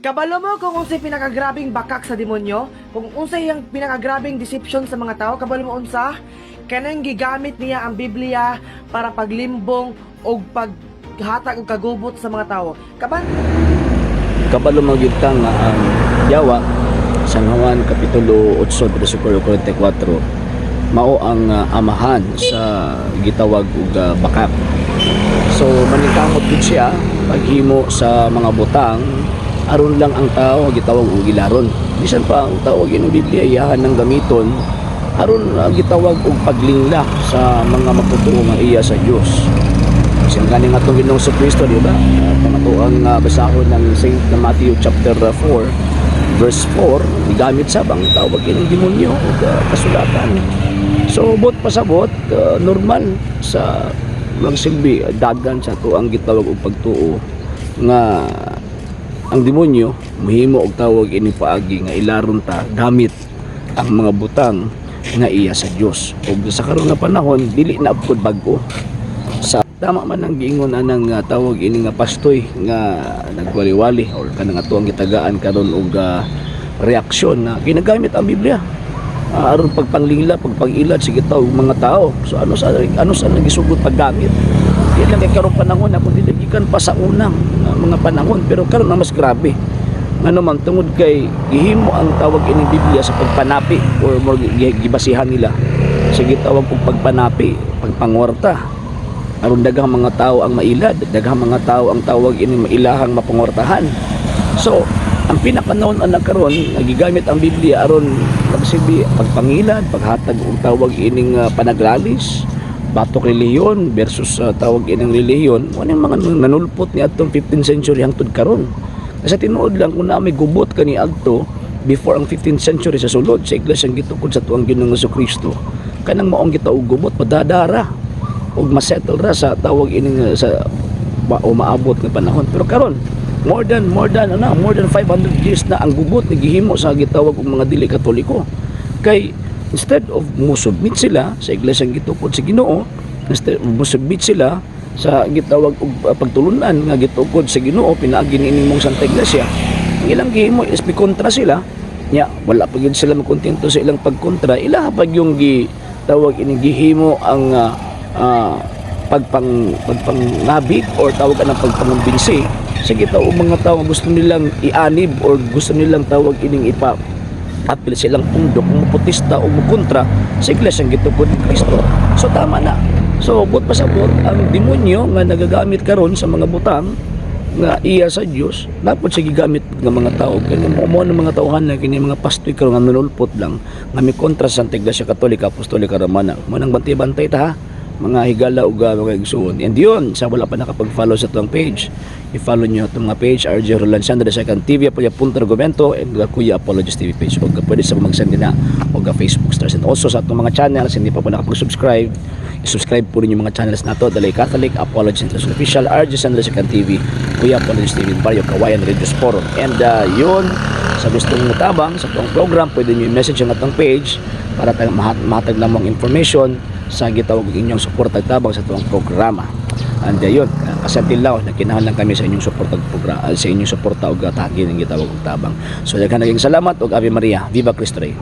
Kabalo mo kung unsay pinakagrabing bakak sa demonyo? Kung unsay ang pinakagrabing deception sa mga tao, kabalo mo unsa? Kanang gigamit niya ang Biblia para paglimbong o paghatag og kagubot sa mga tao. Kaban Kabalo man gyud ka nga ang yawa, San Juan Kapitulo 8 versikulo 44, mao ang amahan sa gitawag og bakak. So maningkamot gud siya paghimo sa mga butang aron lang ang tao gitawag og ilaron. Bisan pa ang tawag ng Biblia, iyahan ng gamiton aron gitawag og paglingla sa mga magtotoo nga iya sa Dios. Kasi ang ganing atong Ginoong Kristo, di ba? Pangatuang basahon ng Saint na Matthew chapter 4 verse 4, gigamit sa bang tawag ining demonyo ug kasulatan. So buot pasabot, normal sa magsilbi dagan sa atuang gitawag og pagtuo nga ang demonyo muhimo og tawag ini paagi nga ilaron ta gamit ang mga butang nga iya sa Dios. Ug sa karon nga panahon, dili na pud bag-o. Sa tama man ang giingon anang tawag ini nga pastoy nga nagwali-wali or kanang atuang gitagaan karon og reaksyon na ginagamit ang Biblia aron pagpanglingla, pagpangilad sa gitawag mga tao. So ano sa nagisugot paggamit? Di lang kay karong panahon na, kundi gikan pa sa unang mga panahon, pero karon na mas grabe. Ngano man, tungod kay gihimo ang tawag ining Biblia sa pagpanapi or more gibasihan nila sa gitawag og pagpanapi, pagpangwarta, aron daghang mga tao ang mailad, daghang mga tao ang tawag ining mailahang mapangwartahan. So ang pinakanoon ang nagkaroon nagigamit ang Biblia aron magsilbi pagpangilad, paghatag og tawag ining panagralis, batok relihiyon versus tawag ining relihiyon. Mo ning mga nanulpot ni atong 15th century hangtod karon. Kasi tinuod lang, kung naa may gubot kani adto before ang 15th century sa sulod sa iglesia gitukod sa tuang Ginoong Kristo, kanang maong gitawag gubot, padadara ug masettle ra sa tawag ining sa o maabot nga panahon. Pero karon, more than ano, more than 500 years na ang gubot ni gihimo sa gitawag og mga dili Katoliko, kay instead of musubmit sila sa iglesia gitukod sa Ginoo, instead of musubmit sila sa gitawag og pagtulunan nga gitukod sa Ginoo pinaagi niining mong Santa Iglesia, ang ilang gihimo is mikontra sila. Nya wala pa gyud sila makontento sa ilang pagkontra, ila pa yung gitawag ining gihimo ang pagpangabig or tawag anang pagpangumbinsi sa gitawag mga tao nga gusto nilang ianib or gusto nilang tawag ining ipa apil silang pundok, mupotista o mukontra sa iglesia gitukod ni Kristo. So tama na. So buot pasabot, ang demonyo nga nagagamit karon sa mga butang nga iya sa Dios, dapat siya gigamit ng mga tao. Kaya mo mo ng mga tauhan na kini mga pastoy karon nga nanulpot lang nga mi kontra sa Santa Iglesia Katolika Apostolika Romana. Mo nang bantay-bantay ta ha, mga higala ug mga igsuon. And yun, sa wala pa nakapag-follow sa atong page, i-follow nyo itong mga page, RJ Roland Sandra Second TV, Apoya Punto Argumento, and Kuya Apologist TV page. O pwede sa mag-send din na og Facebook stars. And also sa atong mga channels, hindi pa po nakapag-subscribe, i-subscribe po rin yung mga channels nato, Dalay Catholic, Apologist International Official, RJ Sandra Second TV, Kuya Apologist TV, Barrio Kawayan Religious Forum. And yun, sa gustong mutabang sa atong program, pwede nyo i-message ang atong page para mahatag lamang information sa gitawag og inyong suporta ag tabang sa atong programa. And yun, kasi until now, nagkinahanglan kami sa inyong suporta ug sa inyong suporta ug tagi ng gitawag og tabang. So daghan naging salamat ug Ave Maria. Viva Cristo Rey.